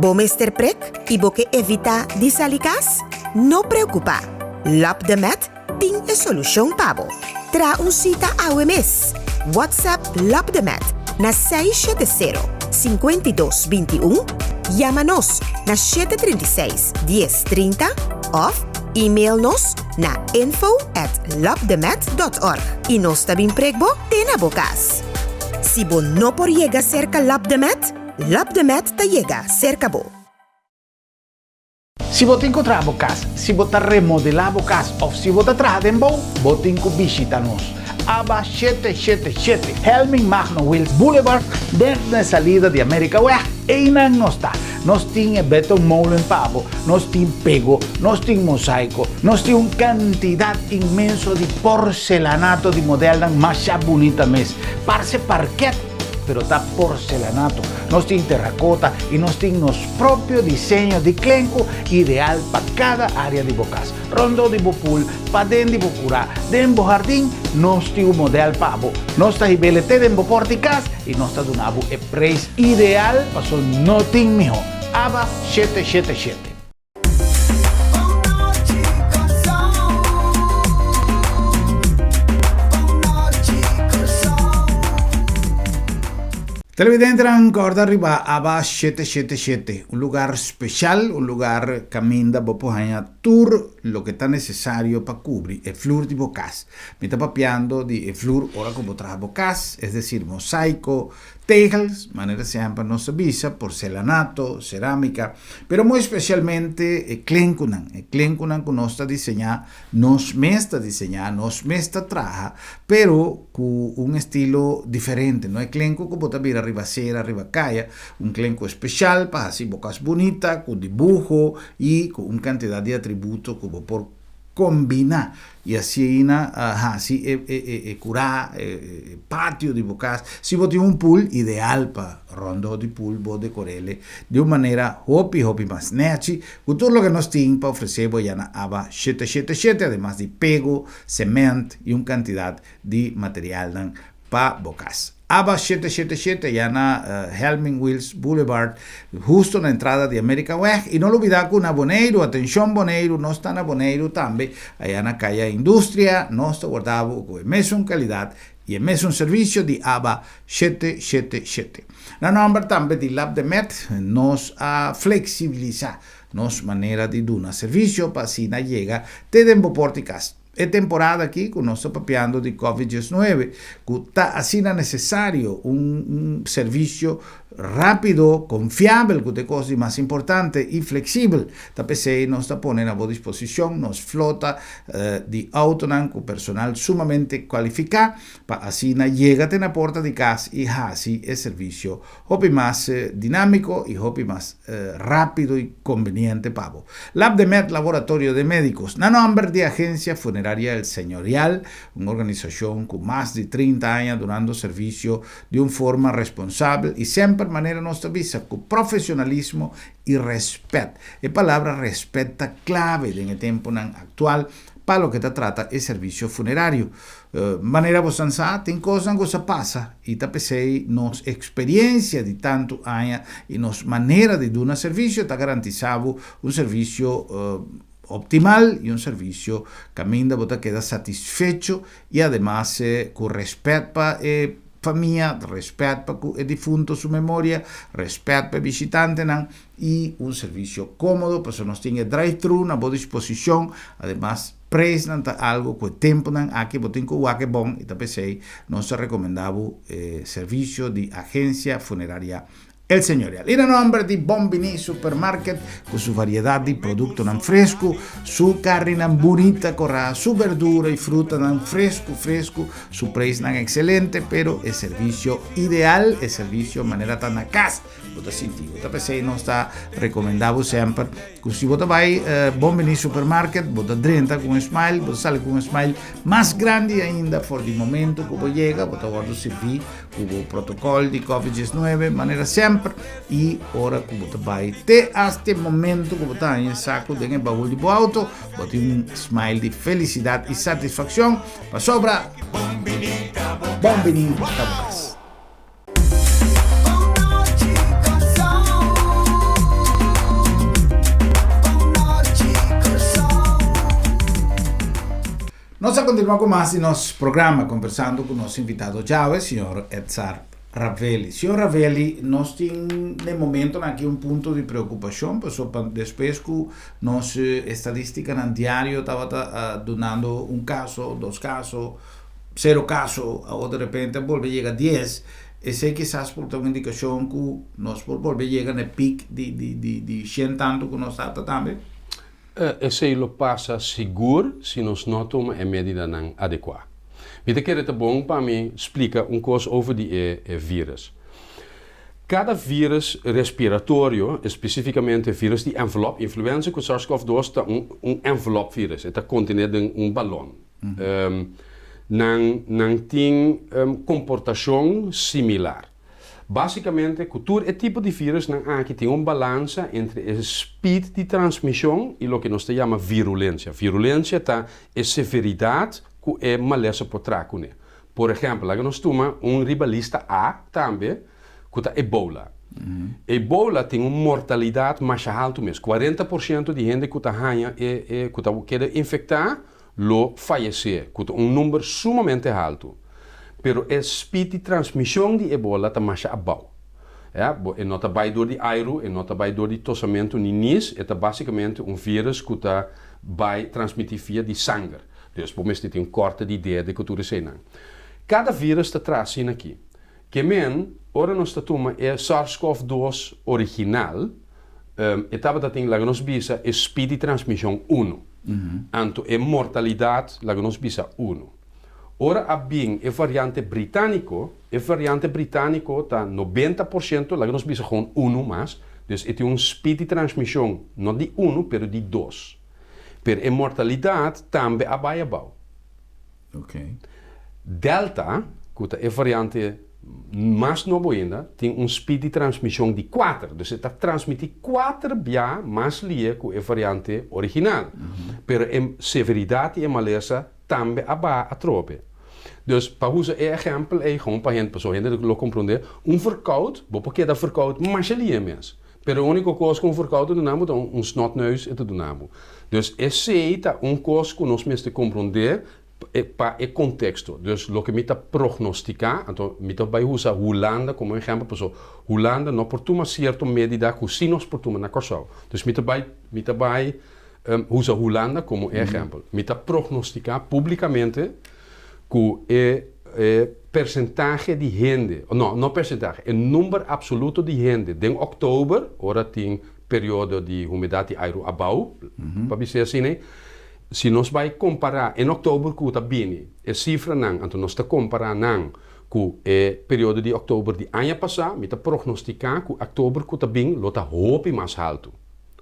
Bo mester prek i bo ke evitá di sali kas? No preokupá! Lab de Med tin e solushon pa bo. Traha un sita awe mes! WhatsApp Lab de Med na 670 52 21, yama nos na 736 10 30 òf email nos na info at labdemed dot org i nos ta bin prek bo te na bo kas. Si bo no por yega serka Lab de Med, Lab de Med ta yega serka bo. Si bo tin ku traha bo kas, si bo ta remodelá bo kas òf si bo ta traha den bou, bo tin ku bishita nos. Aba 777 Helming Magno Wiels Boulevard, den na e salida di Amerikaweg, einan nos ta. Nos tin e betonmolen pa bo, nos tin pego, nos tin mosaiko, nos tin un kantidat inmenso di porcelanato di modelnan masha bunita mes. Parse parket, pero ta porcelanato. Nos tin terrakota i nos tin nos propio diseño di klenku ideal pa kada área di bo kas. Rondó di bo pool, paden di bo kurá, den bo hardin, nos tin un modèl pa bo. Nos ta hib'el te den bo pòrt di kas i nos ta duna bo e preis ideal paso no tin mihó. Aba 777. Televidentenan kòrda riba Aba 777, un lugar speshal, un lugar kaminda bo por haña tur loke ta nesesario pa kubri e flur di bo kas. Mi ta papiando di e flur ora ku bo traha bo kas, es desir mosaiko, tegels, manera semper nos ta bisa, porcelanato, cerámica, pero muy especialmente e klenkunan, e klenkunan ku nos ta diseñá, nos mes ta diseñá, nos mes ta traha, pero ku un estilo diferente, no e klenku ku bo ta bira riba sera, riba kaya, un klenku especial pa hasi bo kas bunita, ku dibuho i ku un kantidat di atributo ku bo por kombiná i asina hasi e e kurá, e patio di bo kas. Si bo tin un pool, ideal pa rondó di pool bo dekor'é di un manera hopi hopi mas nèchi ku tur loke nos tin pa ofresé bo ya na Aba 777, ademas di pego, semènt i un kantidat di materialnan pa bo kas. Aba 777 ya na Helming Wiels Boulevard, husto na entrada di Amerikaweg. I no lubida ku na Boneiru, atenshon Boneiru, nos ta na Boneiru tambe, aya na Kaya Industria, nos ta warda bo ku e mesun kalidat i e mesun servisio di Aba 777. Na nòmber tambe di Lab de Med, nos a fleksibilisá nos manera di duna servisio pa asina yega te den bo pòrt'i kas. E temporada aki ku nos ta papiando di Covid 19, ku ta asina nesesario un un servisio rápido, konfiabel, ku ta e kos di mas importante, i fleksibel. Ta p'esei nos ta pone na bo disposishon nos flota di outonan ku personal sumamente kualifiká pa asina yega te na porta di kas i hasi e servisio hopi mas dinámiko i hopi mas rápido i konveniente pa bo. Labdemed Laboratorio de Médicos, na nòmber di Agencia Funeraria El Señorial, un organisashon ku mas di 30 aña dunando servisio di un forma responsabel i semper manera nos ta bisa ku profesionalismo i rèspèt. E palabra rèspèt ta klave den e tempunan aktual pa loke ta trata e servisio funerario. Manera bosan sa, tin kosnan ku sa pasa i ta p'esei nos eksperiencia di tantu aña i nos manera di duna servisio ta garantisá bo un servisio optimal i un servisio kaminda bo ta keda satisfecho i ademas ku rèspèt pa e famia, rèspèt pa ku e difunto su memoria, rèspèt pa e bishitantenan i un servisio kómodo pasobra nos tin e drive-thru na bo disposishon, ademas Preisnan ta algo ku e tempunan aki bo tin ku wak e bon i ta p'esei nos ta rekomendá bo e servisio di Agencia Funeraria El Señorial. I na nomber di Bon Bini Supermarket ku su variedat di produktonan fresku, su karninan bunita korá, su berdura i frutanan fresku fresku, su preisnan ekselente, pero e servisio ideal, e servisio manera ta na kas bo ta sinti bo. Ta p'esei nos ta rekomendá bo semper ku si bo ta bai Bon Bini Supermarket bo ta drenta ku un smile, bo ta sali ku un smile mas grandi ainda for di momento ku bo yega bo ta wòrdu sirví Ku bo protokòl di Covid 19 manera semper i ora ku bo ta bai te hasta e momento ku bo ta haña e saku den e baul di bo auto, bo tin un smile di felisidat i satisfakshon pasobra Bon Bini ta bo kas. Nos a kontinuá ku mas di nos programa kombersando ku nos invitado djawe, señor Edzard Ravelli. Señor Ravelli, nos tin den momentonan aki un punto di preokupashon pasobra pa despues ku nos estadistikanan diario tabata dunando un kaso, dos kaso, sero kaso, awor derepente a bolbe yega dies, esei kisas por ta un indikashon ku nos por bolbe yega na e pik di shen tantu ku nos tabata tambe? Esei lo pasa sigur si nos no tuma e medidanan adekuá. Mi ta kere ta bon pa mi splika un kos over di e e vírus. Kada vírus respiratorio, espesífikamente vírus di envelòp, influenza ku SARS-CoV-2 ta un un envelòp vírus, e ta kontené den un balòn. Nan nan tin komportashon similar. Básikamente, ku tur e tipo di vírusnan aki tin un balansa entre e speed di transmishon i loke nos ta yama virulensia. Virulensia ta e severidat ku e malesa por traha kuné. Por ehèmpel, laga nos tuma un riba lista A tambe, ku ta Ebola. Ebola tin un mortalidat masha haltu mes, 40% di hende ku ta haña e e ku ta keda infektá lo fayesé, ku ta un number sumamente haltu. Pero e speed di transmishon di Ebola ta masha abou. Ya, bo e no ta bai dor di airu, e no ta bai dor di tosamentu ni nis, e ta basikamente un virus ku ta bai transmití via di sanger. Dus bo mester tin un kòrte di dede ku tur eseinan. Kada virus ta traha asina aki. Ke men, ora nos ta tuma e SARS-CoV-2 original, e tabata tin, laga nos bisa, e speed di transmishon unu. Anto e mortalidat, laga nos bisa, unu. Ora a bin e variante britániko, e variante britániko ta 90%, laga nos bisa gewoon unu mas, dus e tin un speed di transmishon no di unu, pero di dos. Pero e mortalidat tambe a bai abou. Delta, ku ta e variante mas nobo ainda, tin un speed di transmishon di kuater. Dus e ta transmití kuater bia mas lie ku e variante original. Pero e severidat di e malesa tambe a baha atrobe. Dus pa usa e ehèmpel ei gewoon pa hende, pasobra hende lo komprondé, un verkoud, bo por keda verkoud masha lie mes. Pero e úniko kos ku un verkoud ta duna bo ta un snotneus e ta duna bo. Dus esei ta un kos ku nos mester komprondé pa e konteksto. Dus loke mi ta prognostiká, anto mi ta bai usa Hulanda komo ehèmpel pasobra Hulanda no por tuma sierto medida ku sí nos por tuma na Kòrsou. Dus mi ta bai mi ta bai usa Hulanda komo e ehèmpel. Mi ta prognostiká públikamente ku e e persentahe di hende, no, no persentahe, e number absoluto di hende den òktober, ora tin periodo di humedat di airu abou, pa bis'é asina, si nos bai kompará en òktober ku ta bini e sifranan, anto nos ta kompará nan ku e periodo di òktober di aña pasá, mi ta prognostiká ku òktober ku ta bin lo ta hopi mas haltu,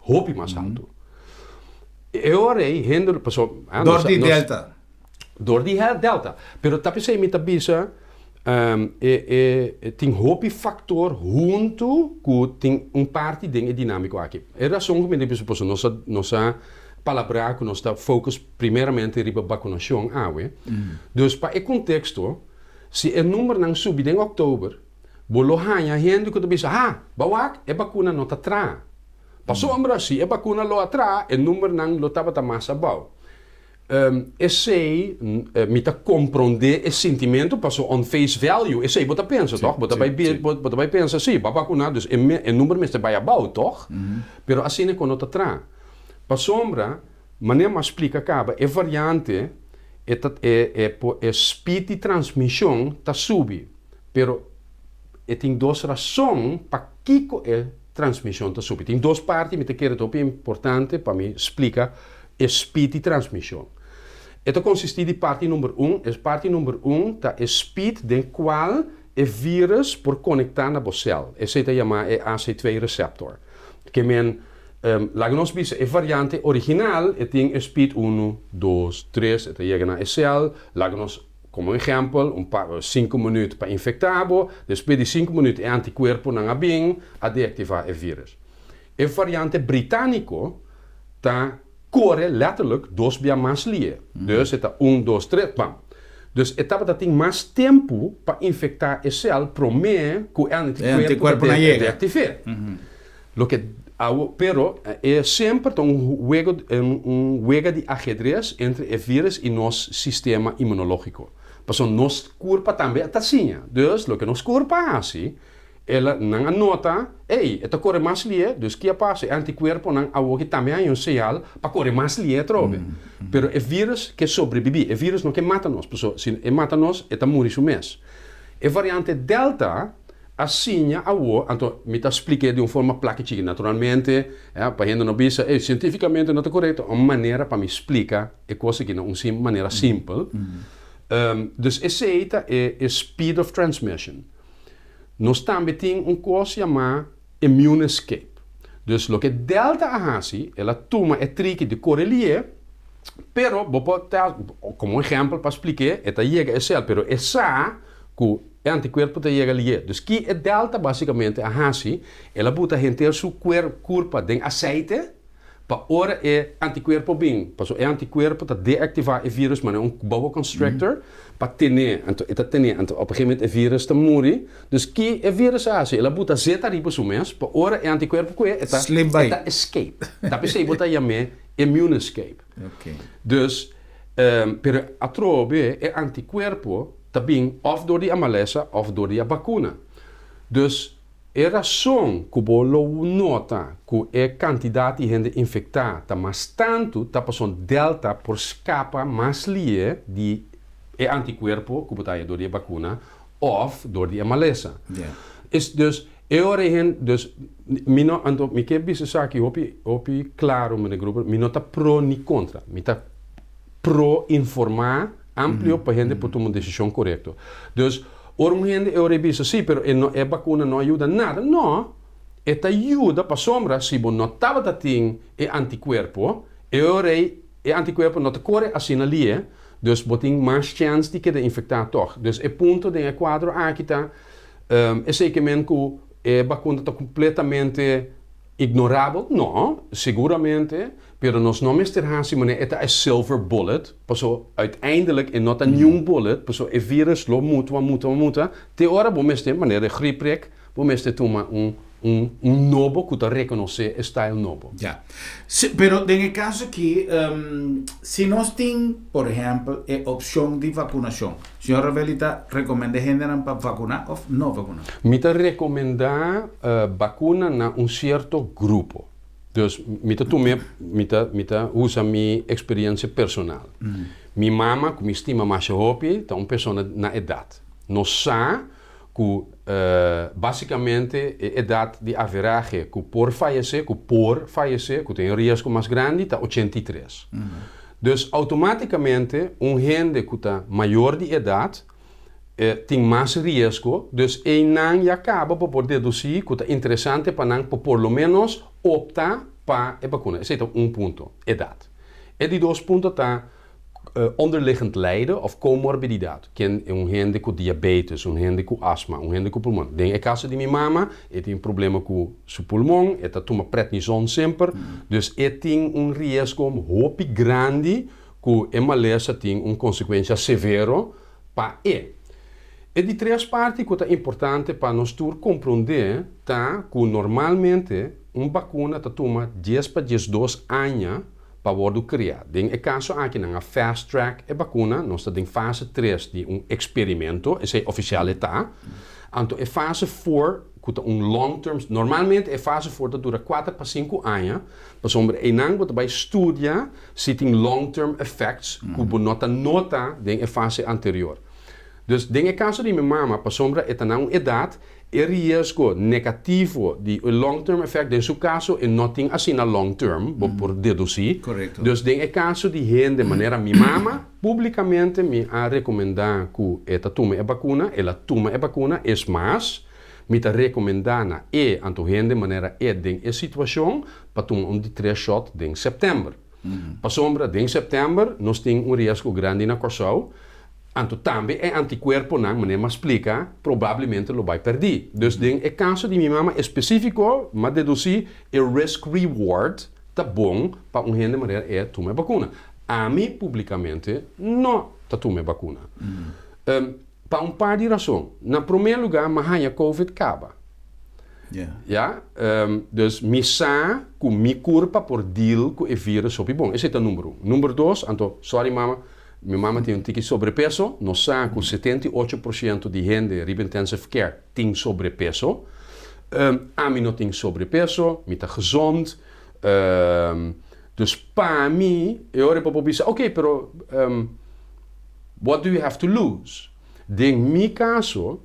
hopi mas haltu. E ora ei hende, pasobra Dor di Delta. Dor di Delta. Pero ta p'esei mi ta bisa e e tin hopi faktor huntu ku tin un parti den e dinamiko aki. E rason ku mi ta bisa pasobra nos a nos a palabrá ku nos ta focus primeramente riba bakunashon awe. Dus pa e konteksto, si e numbernan subi den òktober, bo lo haña hende ku ta bisa, ha, bo wak, e bakuna no ta traha. Pasobra si e bakuna lo a traha, e numbernan lo tabata mas abou. Esei mi ta komprondé e sintimentu paso on face value esei bo ta pensa tòg? Bo ta bai bo ta bai pensa si bo a bakuná dus e e number mester bai abou tòg? Pero asina ku no ta traha. Pasobra manera mi a splika kaba e variante e ta e e por e speed di transmishon ta subi pero e tin dos rason pa. Pakiko e transmishon ta subi? Tin dos parti mi ta kere ta hopi importante pa mi splika e speed di transmishon. E ta konsistí di parti number un, e parti number un ta e speed den kual e vírus por konektá na bo sèl. Esei ta yamá e AC2 receptor. Ke men, laga nos bisa e variante original e tin e speed unu, dos, tres, e ta yega na e sèl, laga nos Komo ehèmpel, un pa sinku minüt pa infektá bo, despues di sinku minüt e antikuerponan a bin a deaktivá e vírus. E variante britániko ta kore lètterlik dos bia mas lie. Dus e ta un, dos, tres, bam. Dus e tabata tin mas tempu pa infektá e sèl promé ku e antikuerpo ta deaktiv'é. Loke awo, pero e semper ta un huego, un wega di ahedres entre e virus i nos sistema inmunológiko. Pasobra nos kurpa tambe ta siña. Dus loke nos kurpa a hasi, el a, nan a nota, ey, e ta kore mas lié, dus ki a pasa? E antikuerponan awoki tambe a haña un señal pa kore mas lié atrobe. Pero e virus ke sobrebibí, e virus no ke mata nos, pasobra si e mata nos, e ta muri su mes. E variante Delta A siña awor, anto mi ta splik'é di un forma plaki chiki, naturalmente, ya, pa hende no bisa, ey, sientificamente no ta korekto, un manera pa mi splika e kos aki na un sim manera simpel. Dus esei ta e e speed of transmission. Nos tambe tin un kos yamá immune escape. Dus loke Delta a hasi, el a tuma e triki di kore lié, pero bo por ta, komo ehèmpel pa splik'é, e ta yega e sèl, pero e sa ku E antikuerpo ta yega lié. Dus ki e delta basikamente a hasi, el a buta henter su kuer kurpa den aseite pa ora e antikuerpo bin, pasobra e antikuerpo ta deaktivá e vírus manera un boa constrictor pa ten'é, anto e ta ten'é, anto op een gegeven moment e vírus ta muri. Dus ki e vírus a hasi, el a buta zeta riba su mes pa ora e antikuerpo ku'é e ta Slip bai. e ta escape. Ta p'esei bo ta yam'é immune escape. Dus, pero atrobe e antikuerpo. Ta bin òf dor di a malesa òf dor di a bakuna. Dus e rason ku bo lo nota ku e kantidat di hende infektá ta mas tantu ta pasobra Delta por skapa mas lié di e antikuerpo ku bo ta haña dor di e bakuna òf dor di e malesa. Es dus e ora e hende dus mi no anto mi ke bisa esaki hopi hopi klaro meneer Gruber mi no ta pro ni kontra mi ta pro informá amplio pa hende por tuma un desishon korekto. Dus, ora un hende e ora e bisa, sí, pero e no, e bakuna no a yuda nada. No, e ta yuda pasobra si bo no tabata tin e antikuerpo, e ora ei e antikuerpo no ta kore asina lié, dus bo tin mas chèns di keda infektá tòg. Dus e punto den e kuadro aki ta, esei ke men ku e bakuna ta kompletamente ignorabel? No, seguramente. Pero nos no mester hasi manera e ta e silver bullet, paso uiteindelijk e no ta niun bullet, paso e virus lo muta, muta, muta, te ora bo mester, manera e griepprik, bo mester tuma un un un nobo ku ta rekonosé e style nobo. Ya. Si, pero den e kaso aki, si nos tin, por ehèmpel, e opshon di vakunashon, señor Ravelli ta rekomendá hendenan pa vakuná òf no vakuná? Mi ta rekomendá bakuna na un sierto grupo. Dus mi ta tum'é, mi ta mi ta usa mi eksperiencia personal. Mi mama, ku mi stima masha hopi, ta un persona na edat. Nos sa ku basikamente e edat di averahe ku por fayesé, ku por fayesé, ku tin e riesgo mas grandi ta 83. Dus outomátikamente un hende ku ta mayor di edat tin mas riesgo, dus einan ya kaba bo por dedusí ku ta interesante pa nan pa por lo ménos opta pa e bakuna. Esei ta un punto, edat. E di dos punto ta onderliggend lijden òf komorbididat, ken un hende ku diabetes, un hende ku asma, un hende ku pulmon. Den e kaso di mi mama, e tin problema ku su pulmon, e ta tuma prednison semper, dus e tin un riesgo hopi grandi ku e malesa tin un konsekuensia severo pa e. E di tres parti ku ta importante pa nos tur komprondé ta ku normalmente un bakuna ta tuma dies pa 12 aña pa wòrdu kriá. Den e kaso aki nan a fast track e bakuna, nos ta den fase tres di un eksperimento, esei ofisial e ta. Anto e fase four ku ta un long term, normalmente e fase four ta dura kuater pa sinku aña, pasobra einan bo ta bai studia si tin long term effects ku bo no ta nota den e fase anterior. Dus den e kaso di mi mama, pasobra e ta na un edat, e riesgo negativo di e long term effect, den su kaso e no tin asina long term, bo por dedusí. Dus den e kaso di hende manera mi mama, publikamente mi a rekomendá ku e ta tuma e bakuna, el a tuma e bakuna, es mas, mi ta rekomendá na e anto hende manera e den e situashon pa tuma un di tres shot den sèptèmber. Pasobra den sèptèmber nos tin un riesgo grandi na Kòrsou, anto tambe e antikuerponan, manera mi a splika, probablemente lo bai pèrdí. Dus den e kaso di mi mama espesífiko, mi a dedusí e risk reward ta bon pa un hende manera e tuma e bakuna. Ami publikamente no ta tuma e bakuna. Pa un par di rason. Na promé lugá mi a haña covid kaba. Ya, dus mi sa ku mi kurpa por deal ku e virus hopi bon. Esei ta number un. Number dos, anto, sorry mama, mi mama tin un tiki sobrepeso. Nos sa ku 78% di hende riba intensive care tin sobrepeso. Ami no tin sobrepeso, mi ta gezond. Dus pa mi, e ora bo por bisa, ok, pero what do you have to lose? Den mi kaso,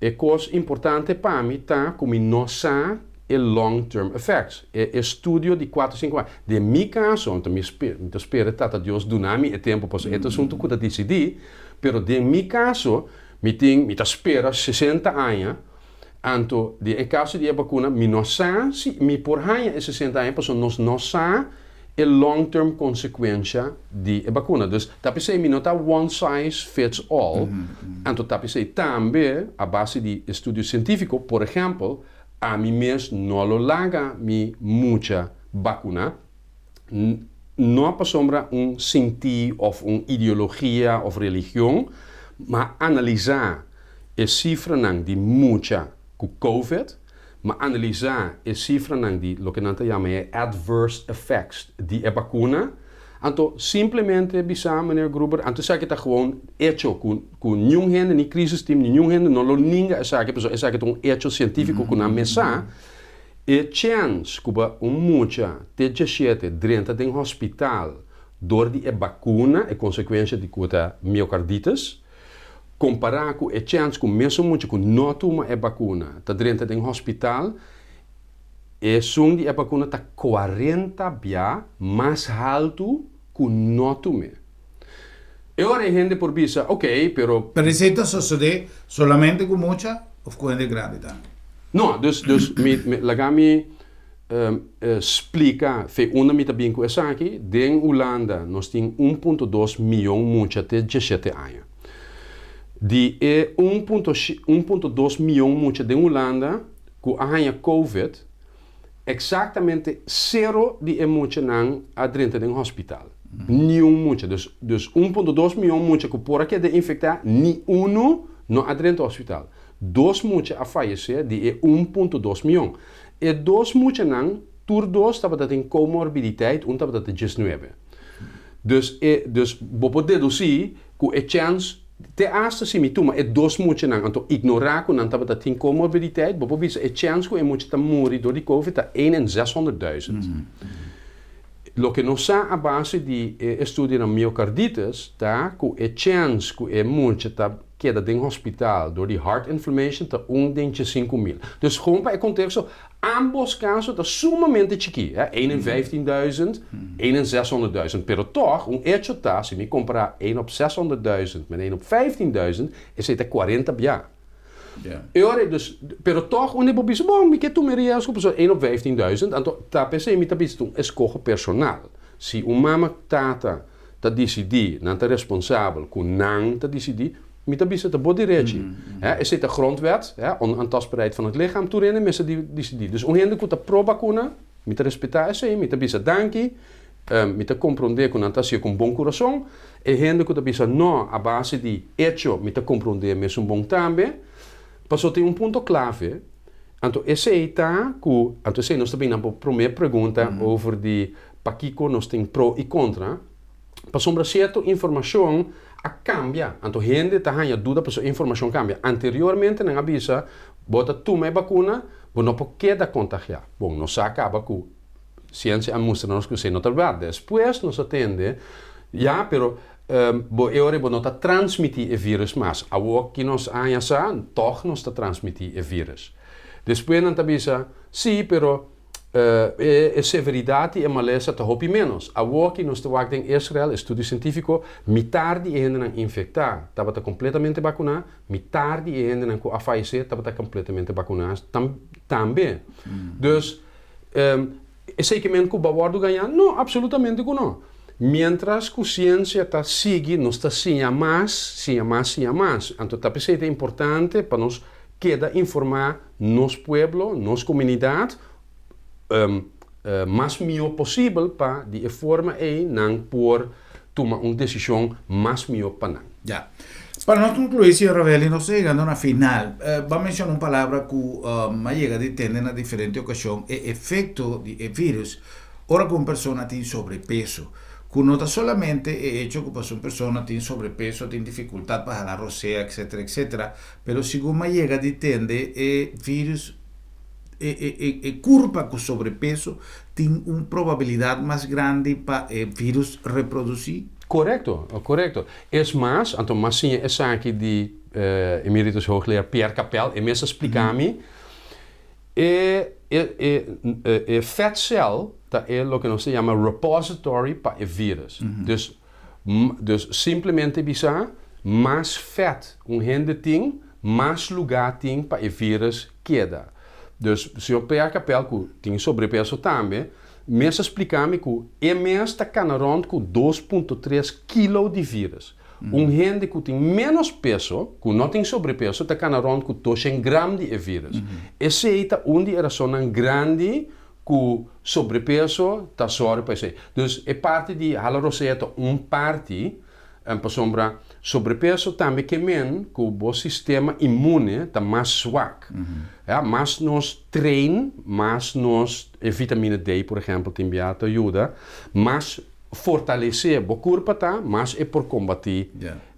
E kos importante pa mi ta ku mi no sa e long term effects, e estudio di kuater sinku aña. Den mi kaso, anto mi mi ta spera Tata Dios duna mi e tempu pasobra e ta asuntu ku ta disidí, pero den mi kaso mi tin mi ta spera 60 aña, anto den e kaso di e bakuna mi no sa si mi por haña e 60 aña pasobra nos no sa e long term konsekuensha di e bakuna. Dus ta p'esei mi no ta one size fits all, anto ta p'esei tambe a base di estudio sientífiko, por ehèmpel, ami mes no lo laga mi mucha bakuná, no pasobra un sintí òf un ideologia òf religion, ma analisá e sifranan di mucha ku covid, Ma analisá e sifranan di loke nan ta yama e adverse effects di e bakuna, anto simplemente bisa meneer Gruber, anto esaki ta gewoon echo ku ku niun hende, ni crisis team, ni niun hende no lo ninga esaki, pasobra esaki ta un echo sientífiko ku nan mes sa, e chèns ku ba un mucha te djeshete drenta den hospital dor di e bakuna, e konsekuensha di ku ta miocarditis, Kompará ku e chèns ku mesun mucha ku no tuma e bakuna ta drenta den hospital, esun di e bakuna ta 40 bia mas haltu ku no tum'é. E ora e hende por bisa, Oké, pero. Pero esei ta sosodé solamente ku mucha òf ku hende grandi tambe? No, dus, dus mi, mi, laga mi Splika fe unda mi ta bin ku esaki, Den Hulanda nos tin 1.2 mion mucha te 17 aña. Di e 1.2 mion mucha den Hulanda ku a haña covid, eksaktamente sero di e muchanan a drenta den hospital. Niun mucha. Dus dus 1.2 mion mucha ku por a keda infektá, ni unu no a drenta hospital. Dos mucha a fayesé di e 1.2 mion. E dos muchanan, tur dos tabata tin comorbiditeit, un tabata te 19. Dus e, dus bo por dedusí ku e chèns, te asta si mi tuma e dos muchanan anto ignorá ku nan tabata tin comorbiditeit, bo por bisa e chèns ku e mucha ta muri dor di covid ta één en zeshonderdduizend. Loke nos sa a base di e estudionan miocarditis ta ku e chèns ku e mucha ta keda den hospital dor di heart inflammation ta un den 5000. Dus gewoon pa e konteksto, ambos kaso ta sumamente chikí, hè, één in 15.000, één in 600.000. Pero tòg, un echo ta, si mi kompará één op 600.000 met één op 15.000, esei ta 40 bia. E ora, dus, pero tòg un di bo bisa, bon, mi ke tuma e riesgo, pasobra één op 15.000, anto ta p'esei mi ta bisa ta un eskoho personal. Si un mama, tata, ta disidí, nan ta responsabel ku nan ta disidí, mi ta bisa ta bo derechi. Hè, esei ta grondwet, hè, onaantastbaarheid van het lichaam, tur hende mester di disidí. Dus un hende ku ta pro bakuna, mi ta respetá esei, mi ta bisa danki, mi ta komprondé ku nan ta hasié ku un bon kurason. E hende ku ta bisa no a base di echo, mi ta komprondé mesun bon tambe. Pasobra tin un punto klave, anto esei ta ku, anto esei nos ta bini na bo promé pregunta over di Pakiko nos tin pro i kontra? Pasobra sierto informashon a kambia, anto hende ta haña duda pasobra e informashon kambia. Anteriormente nan a bisa, bo ta tuma e bakuna, bo no por keda kontagiá. Bon, nos sa kaba ku siensia a mustra nos ku esei no ta bèrdat. Despues nos a tende, ya, pero. Bo e ora bo no ta transmití e vírus mas. Awor ki nos aña sa, tòg nos ta transmití e vírus. Despues nan ta bisa, Sí, pero e severidat di e malesa ta hopi ménos. Awor ki nos ta wak den Israel, estudio sientífiko, mitar di e hendenan infektá tabata kompletamente bakuná, mitar di e hendenan ku a fayesé tabata kompletamente bakuná tambe. Dus, Esei ke men ku bo a wòrdu gañá? No, apsolutamente ku no. Miéntras ku siensia ta sigui, nos ta siña mas, siña mas, siña mas. Anto ta p'esei ta importante pa nos keda informá nos pueblo, nos komunidat, mas mihó posibel pa di e forma ei nan por tuma un desishon mas mihó pa nan. Ya. Pa nos conclui, señor Ravelli, nos ta yegando na final. Bo a menciona un palabra cu a yega di tende na diferente ocasion, e efecto di e virus ora cu un persona tin sobrepeso. Cu no ta solamente e hecho cu pasobra un persona tin sobrepeso, tin dificultad pa hala rosea, etcetera, etcetera, pero segun mi a yega di tende e virus, e e e curpa cu sobrepeso tin un probabilidad mas grandi pa e virus reproduci. Corecto, corecto. Es mas, anto mas siña esaki di Emeritus Hoogleraar Pierre Capel, e mes a splica mi, e e e e vetcel ta e loke nos ta yama repository pa e virus. Dus, dus simplemente bisa, mas vet un hende tin, mas luga tin pa e virus keda. Dus señor Pierre Capel cu tin sobrepeso tambe, mes a splica mi cu e mes ta cana rond cu 2.3 kilo di virus. Un hende cu tin menos peso, cu no tin sobrepeso, ta cana rond cu 200 gram di e virus. Esey ta un di e rasonnan grandi cu sobrepeso ta sori pa esey. Dus e parti di hala rosea ta un parti, pasobra sobrepeso tambe ke men ku bo sistema inmune ta mas swak. Ya, mas nos train, mas nos, e vitamina D por ehempel tin bia ta yuda, mas fortalesé bo kurpa ta, mas e por kombatí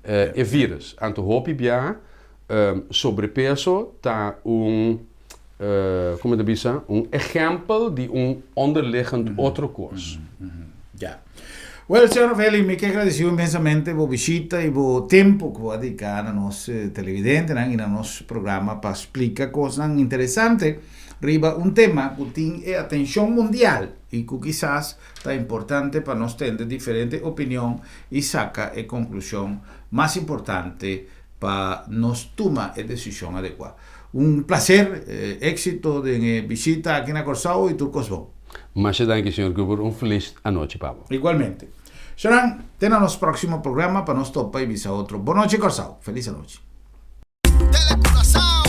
e virus. Anto hopi bia sobrepeso ta un, como ta bisa, un ehempel di un onderliggend otro kos. Ya. Wel, señor Rafael, mi ke agradecido inmensamente bo bishita y bo tempo cu bo a dedica na nos televidentenan y na nos programa pa splica cosnan interesante riba un tema cu tin e atencion mundial y cu kisas ta importante pa nos tende diferente opinion y saca e conclusion mas importante pa nos tuma e desishon adekuá. Un plaser, éksito den e bishita aki na Kòrsou i tur kos bon. Masha danki señor Gruber, un felis anochi pa bo. Igualmente. Señornan, te na nos próksimo programa pa nos topa i bisa otro. Bon nochi Kòrsou, felis anochi. Tele Curaçao.